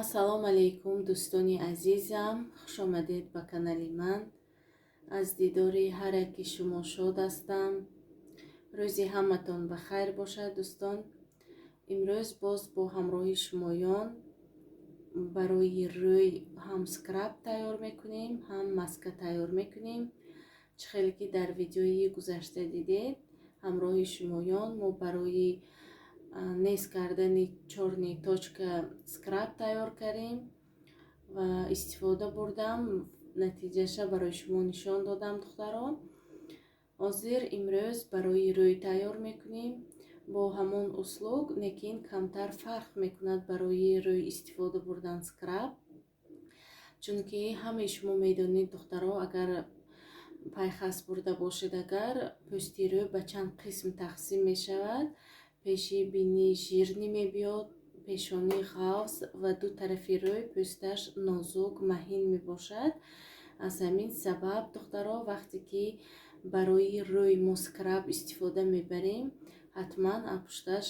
Ассалому алайкум, дӯстони азизам, хушомадед ба канали ман. Аз дидори ҳар яки шумо шод ҳастам. Рӯзи ҳаматон ба хайр бошад, дӯстон. Имрӯз боз бо ҳамроҳи шумоён барои рӯй ҳам скраб тайёр мекунем, ҳам маска тайёр мекунем. Чӣ хеле ки дар видеои гузашта дидед, ҳамроҳи шумоён мо барои нест кардани чёрный точка скраб тайёр кардем ва истифода бурдам. Натиҷаша барои шумо нишон додам, духтарон. Ҳозир имрӯз барои рӯй тайёр мекунем бо ҳамон услуб, лекин камтар фарқ мекунад барои рӯй истифода бурдан скраб, чунки ҳамаи шумо медонед, духтаро, агар пайхас бурда бошед, агар пӯсти рӯй ба чанд қисм тақсим мешавад. Пеши бинӣ жирный мебиёд, пешонӣ ғафз ва ду тарафи рӯй пӯсташ нозук, маҳин мебошад. Аз ҳамин сабаб, духтаро, вақте ки барои рӯй мо скраб истифода мебарем, ҳатман апушташ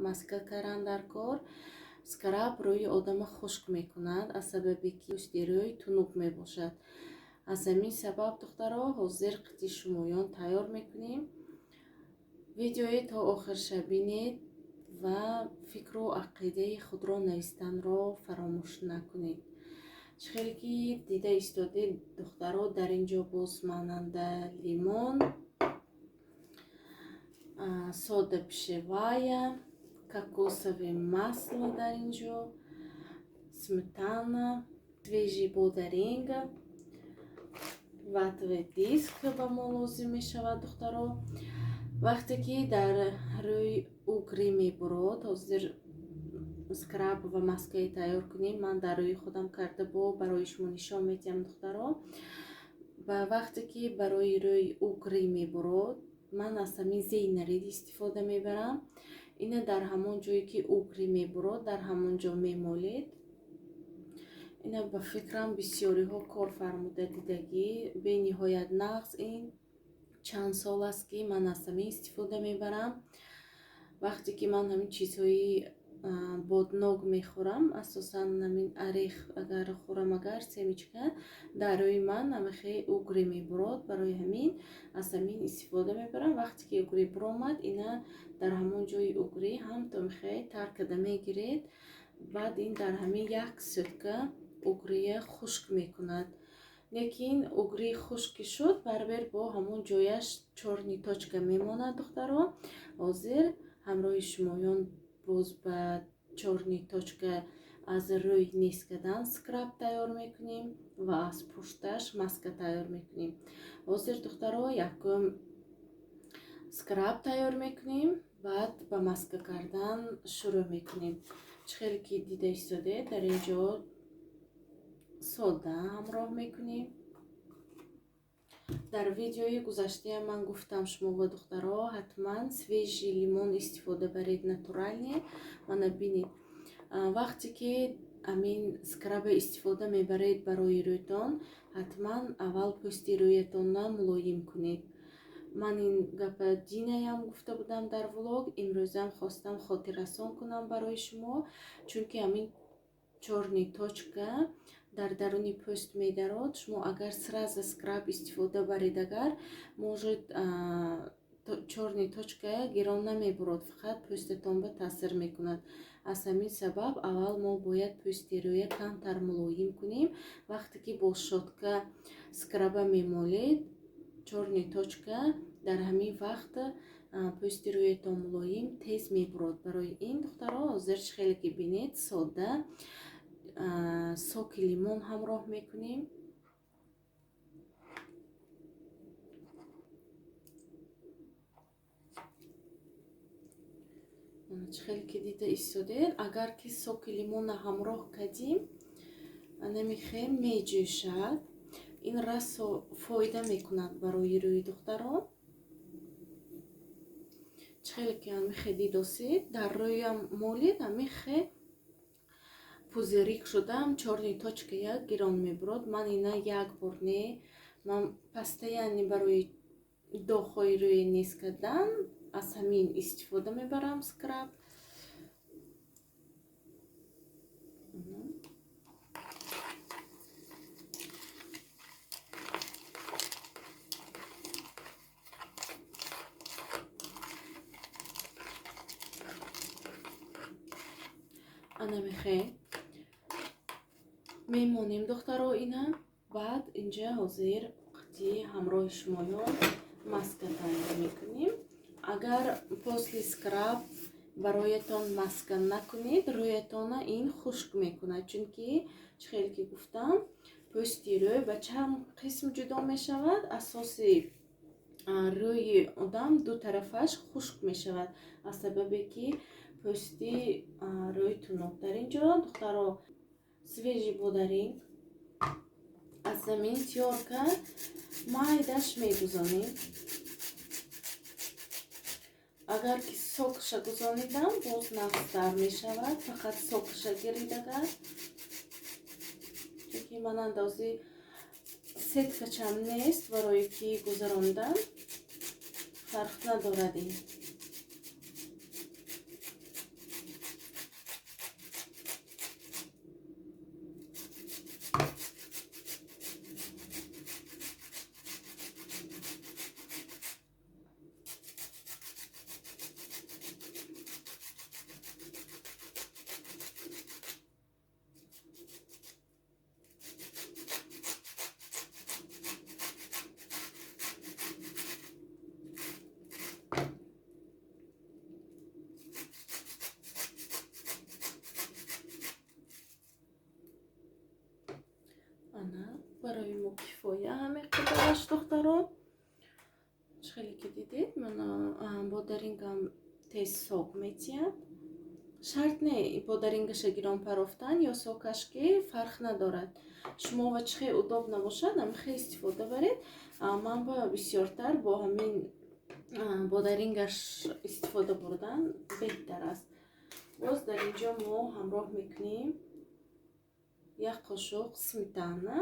маска кардан дар кор. Скраб рӯи одама хушк мекунад, аз сабабе ки пӯсти рӯй тунук мебошад. Аз ҳамин сабаб, духтаро, ҳозир қити шумоён тайёр мекунем. Видеои то охирша бинед ва фикру ақидаи худро навистанро фаромӯш накунед. Чӣ хеле ки дида истодед, духтаро, дар ин ҷо боз монанда лимон, сода пищевая, кокосовое масло, дар ин ҷо сметана, свежий бодаринг, ватовый диск ба мо лозим мешавад, духтаро. Вақте ки дар рӯи угри мебурод, ҳозир скраб ва маскаи тайёр кунем. Ман дар рӯи худам карда бо барои шумо нишон медиҳам, духтаро. Ба вақте ки барои рӯи угри мебурод, ман аз ҳамин Зейнарид истифода мебарам. Ина дар ҳамон ҷое ки угри мебурод, дар ҳамон ҷо мемолед. Ина ба фикрам бисёриҳо кор фармуда дидагӣ, бениҳоят нағз. Ин чанд сол аст, ки ман аз ҳамин истифода мебарам. Вақте ки ман ҳамин чизҳои боднок мехӯрам, асосан ҳамин орех агар хӯрам, агар семечка, дар рӯи ман ҳамихе угри мебурод. Барои ҳамин аз ҳамин истифода мебарам. Вақте ки угри буромад, ина дар ҳамон ҷои угри ҳам то михе тар карда мегиред. Баъд ин дар ҳамин як сутка угрия хушк мекунад. Лекин угри хушк ки шуд, барбер бо ҳамон ҷояш чёрный точка мемонад, духтаро. Ҳозир ҳамроҳи шумоён боз ба чёрный точка аз рӯй нест кардан скраб тайёр мекунем ва аз пушташ маска тайёр мекунем. Ҳозир, духтаро, якум скраб тайёр мекунем, баъд ба маска кардан шурӯъ мекунем. Чӣ хеле ки дида истодед, дар ин ҷо сода ҳамроҳ мекунем. Дар видеои гузаштаам ман гуфтам шумо ба духтаро, ҳатман свежий лимон истифода баред, натуральный. Мана бинед, вақте ки амин скраба истифода мебаред барои рӯйтон, ҳатман аввал пӯсти рӯятонро мулоим кунед. Ман ин гапа динаям гуфта будам дар влог, имрӯзам хостам хотиррасон кунам барои шумо, чунки ҳамин чёрный точка дар даруни пӯст медарод. Шумо агар сразу скраб истифода баред, агар может чёрный точка гирон намебурод, фақат пӯстатон ба таъсир мекунад. Аз ҳамин сабаб аввал мо бояд пӯсти рӯя камтар мулоим кунем. Вақте ки бо щётка скраба мемолед, чёрный точка дар ҳамин вақт пӯсти рӯятон мулоим тез мебурод. Барои ин, духтаро, ҳозир чӣ хеле ки бинед, сода, соки лимон ҳамроҳ мекунем. Чӣ хеле ки дида истодед, агар ки соки лимонро ҳамроҳ кардим, намихе меҷӯшад. Ин расо фоида мекунад барои рӯи духтарон. Чӣ хеле ки амихе дидосед, дар рӯям молид, амихе пузырик шудам, чёрный точка як гирон мебурод. Ман ина як бор не, ман постоянно барои доғҳои рӯи нест кардан аз ҳамин истифода мебарам скраб. Ана мехе мемонем, духтаро, ина баъд инҷа ҳозир қити ҳамроҳи шумоён маска тайёр мекунем. Агар после скраб бароятон маска накунед, рӯятона ин хушк мекунад, чунки чӣ хеле ки гуфтам, пӯсти рӯй ба чанд қисм ҷудо мешавад. Асоси рӯи одам ду тарафаш хушк мешавад аз сабабе ки пӯсти рӯй тунук. Дар ин ҷо, духтаро, свежий бодаринг аз замин тёрка майдаш мегузонем. Агар ки сокша гузонидам, боз нағзтар мешавад, фақат сокша гиридагар, чунки ман андози сеткачам нест барои ки гузарондан, фарқ надорад ин. Барои мо кифоя ҳамин қадараш, духтаро. Чӣ хеле ки дидед, мана бодарингам тез сок метиҳад. Шарт не бодарингаша гирон парофтан ё сокаш, ки фарқ надорад. Шумо ва чӣ хел удобно бошад, ҳамин хел истифода баред. Ман ба бисёртар бо ҳамин бодарингаш истифода бурдан беҳтар аст. Боз дар ин ҷо мо ҳамроҳ мекунем як қошуқ сметана.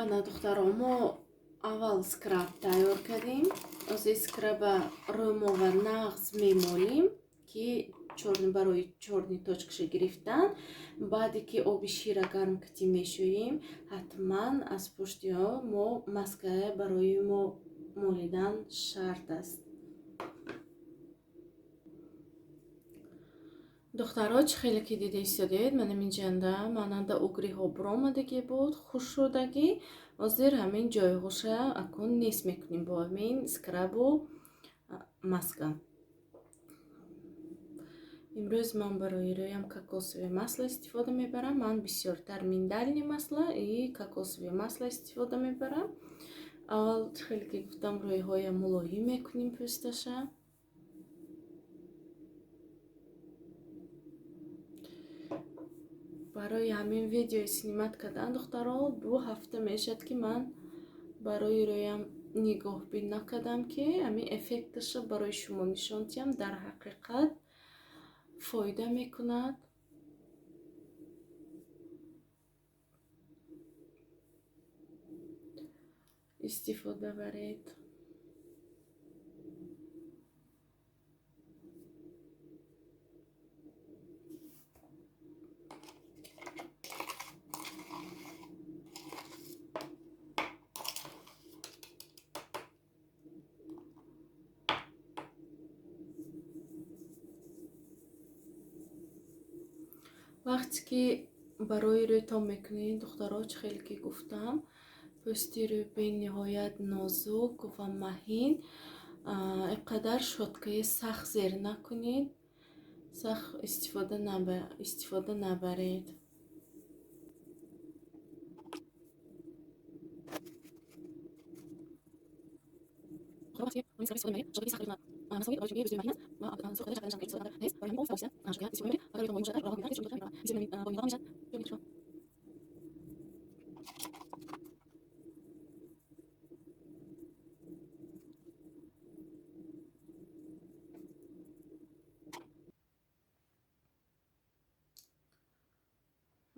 Ана, духтаро, мо аввал скраб тайёр кардем. Ҳозир скраба рӯмова нағз мемолим, ки барои чёрный точкаша гирифтан. Баъде ки оби шира гарм кати мешӯем, ҳатман аз пушти ё мо маска барои мо молидан шарт аст. Духтаро, чӣ хеле ки дида истодед, манам инҷанда мананда угриҳо буромадагӣ буд, хушшудагӣ. Ҳозир ҳамин ҷойҳоша акун нест мекунем бо ҳамин скрабу маска. Имрӯз ман барои рӯям кокосовое масло истифода мебарам. Ман бисёртар миндальный масло и кокосовое масло истифода мебарам. Аввал чӣ хеле ки гуфтам, рӯйҳоя мулоим мекунем пӯсташа. Барои ҳамин видеои снимать кардан, духтаро, 2 ҳафта мешавад, ки ман барои рӯям нигоҳбин накардам, ки ҳамин эффекташа барои шумо нишон диҳам. Дар ҳақиқат фоида мекунад. Истифода баред. Вақте ки барои рӯйтон мекунед, духтаро, чӣ хеле ки гуфтам, пӯсти рӯй бениҳоят нозук ва маҳин. Ин қадар щёткаи сахт зер накунед, сахт истифода набаред.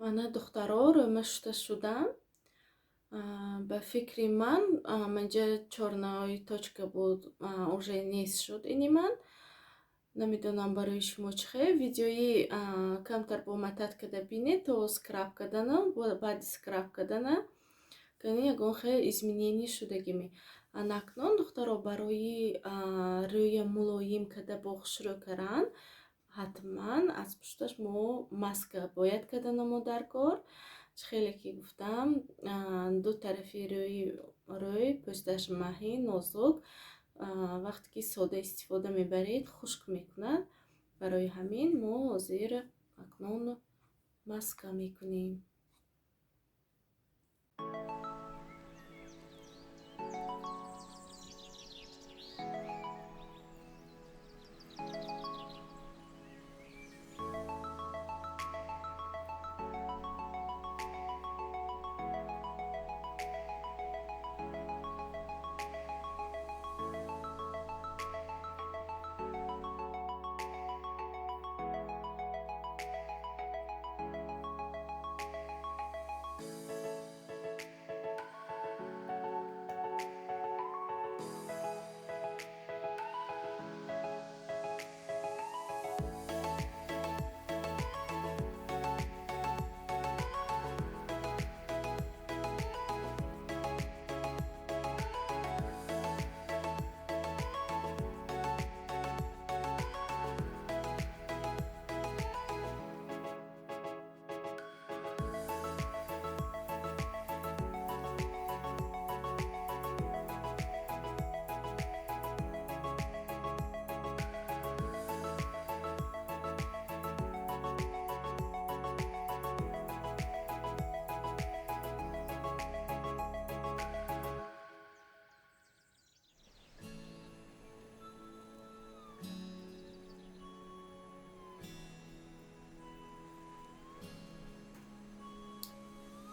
Ана, духтаро, рӯйма шуста шудам. Ба фикри ман, манҷа чёрный точка буд, уже нест шуд ини ман. Намедонам, барои шумо чӣ хел. Видеои камтар бо матат када бинед то скраб кардана, баъди скраб кардана кани ягон хел изменение шудагиме. Анакнун, духтаро, барои рӯя мулоим када бо хушрӯ кардан, ҳатман аз пушташ мо маска бояд кардана мо дар кор. Чӣ хеле ки гуфтам, ду тарафи рӯй пӯсташ маҳин, нозук, вақте ки сода истифода мебаред, хушк мекунад. Барои ҳамин мо ҳозир акнун маска мекунем.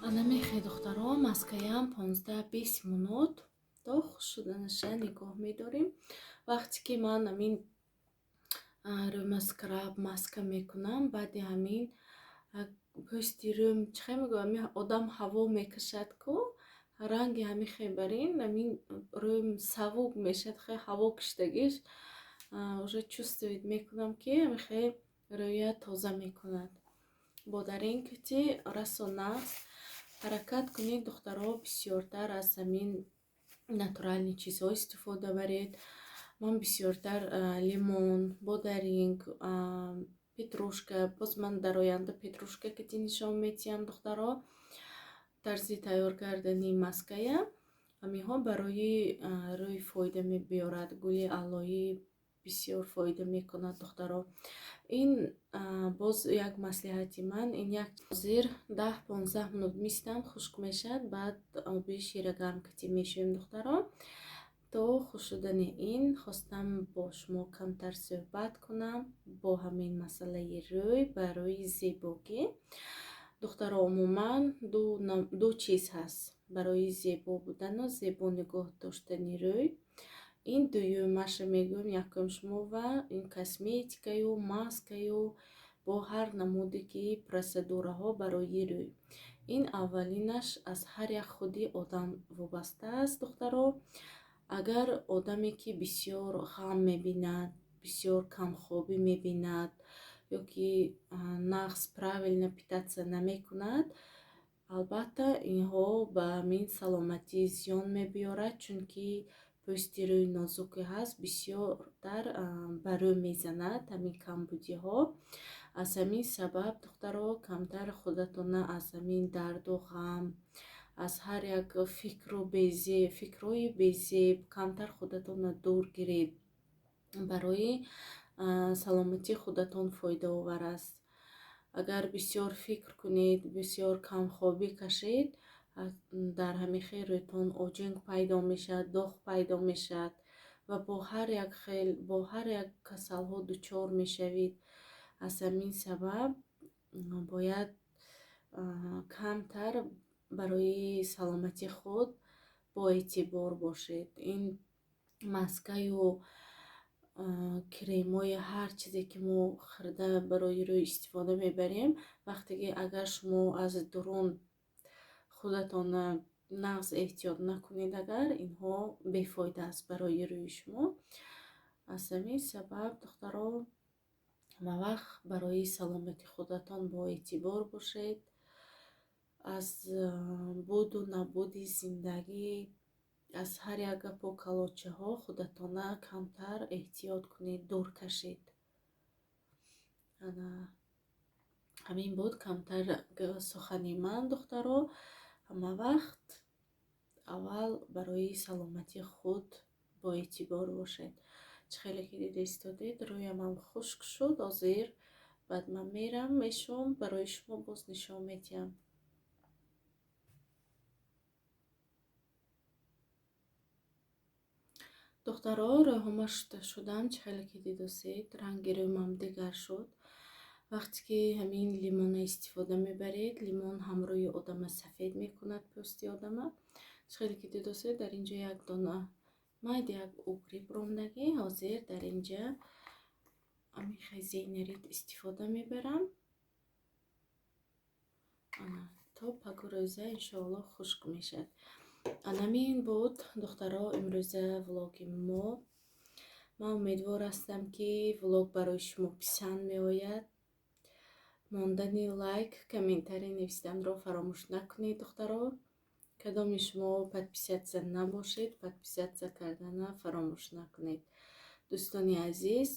Ана мехе, духтаро, маскаям 15-20 минут то хушк шуданаша нигоҳ медорем. Вақте ки ман ҳамин рӯма скраб, маска мекунам, баъди ҳамин пӯсти рӯм, чӣ хел мегӯям, ҳамин одам ҳаво мекашад ку, ранги ҳамин хел барин, ҳамин рӯм савук мешавад, хел ҳаво кашидагиш уже чувствовать мекунам, ки ҳамин хел рӯя тоза мекунад. Бодарин ки расо нағз. Ҳаракат кунед, духтаро, бисёртар аз ҳамин натуральный чизҳо истифода баред. Ман бисёртар лимон, бодаринг, петрушка. Боз ман дар оянда петрушка кати нишон метиҳам, духтаро, тарзи тайёр кардани маская. Ҳаминҳо барои рӯй фоида мебиёрад. Гули аллоӣ бисёр фоида мекунад, духтаро. Ин боз як маслиҳати ман. Ин як зир 10-15 минут мистам, хушк мешавад, баъд оби ширагарм кати мешӯем, духтаро. То хушк шудани ин хостам бо шумо камтар суҳбат кунам бо ҳамин масъалаи рӯй барои зебогӣ. Духтаро, умуман ду чиз ҳаст барои зебо будану зебо нигоҳ доштани рӯй. Ин дуюмаша мегӯям якум шумо ва ин косметикаю, маскаю, бо ҳар намуде ки процедураҳо барои рӯй. Ин аввалинаш аз ҳар як худи одам вобаста аст, духтаро. Агар одаме ки бисёр ғам мебинад, бисёр камхобӣ мебинад ё ки нағз правильно питаться намекунад, албатта, инҳо ба ҳамин саломатӣ зиён мебиёрад, чунки пӯсти рӯи нозуке ҳаст, бисёртар ба рӯ мезанад ҳамин камбудиҳо. Аз ҳамин сабаб, духтаро, камтар худатона аз ҳамин дарду ғам, аз ҳар як фикру безеб, фикрҳои безеб камтар худатонро дур гиред. Барои саломатии худатон фоидаовар аст. Агар бисёр фикр кунед, бисёр камхобӣ кашед, дар ҳамин хел рӯйтон оҷинг пайдо мешавад, доғ пайдо мешавад ва бо ҳар як хел, бо ҳар як касалҳо дучор мешавед. Аз ҳамин сабаб бояд камтар барои саломатии худ боэътибор бошед. Ин маскаю Кремҳои ҳар чизе ки мо хӯрда барои рӯй истифода мебарем, вақте ки агар шумо аз дурун худатона нағз эҳтиёт накунед, агар инҳо бефоида аст барои рӯи шумо. Аз ҳамин сабаб, духтаро, ҳамавақт барои саломати худатон боэътибор бошед. Аз буду набуди зиндагӣ, аз ҳар як гапу калочаҳо худатона камтар эҳтиёт кунед, дур кашед. Ана ҳамин буд камтар сухани ман, духтаро. Ҳамавақт аввал барои саломатии худ боэътибор бошед. Чӣ хеле ки дида истодед, рӯямам хушк шуд. Ҳозир баъд ман мерам, мешавам, барои шумо боз нишон медиҳам. Духтаро, рӯйҳома шуста шудам. Чӣ хеле ки дидосед, ранги рӯймам дигар шуд. Вақте ки ҳамин лимона истифода мебаред, лимон ҳам рӯи одама сафед мекунад, пӯсти одама. Чӣ хеле ки дидосед, дар инҷо як дона майда як угри буромдагӣ. Ҳозир дар инҷа ҳамин хазинарит истифода мебарам. Ана то пагӯрӯза иншоаллоҳ хушк мешавад. Анамин буд, духтаро, имрӯза влоги мо. Ман умедвор ҳастам, ки влог барои шумо писанд меояд. Мондани лайк, комментарий навистанро фаромӯш накунед, духтаро. Кадоми шумо подписаться набошед, подписаться кардана фаромӯш накунед. Дӯстони азиз,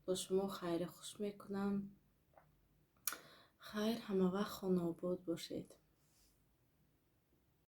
бо шумо хайри хуш мекунам. Хайр, ҳамавақт хонаобод бошед.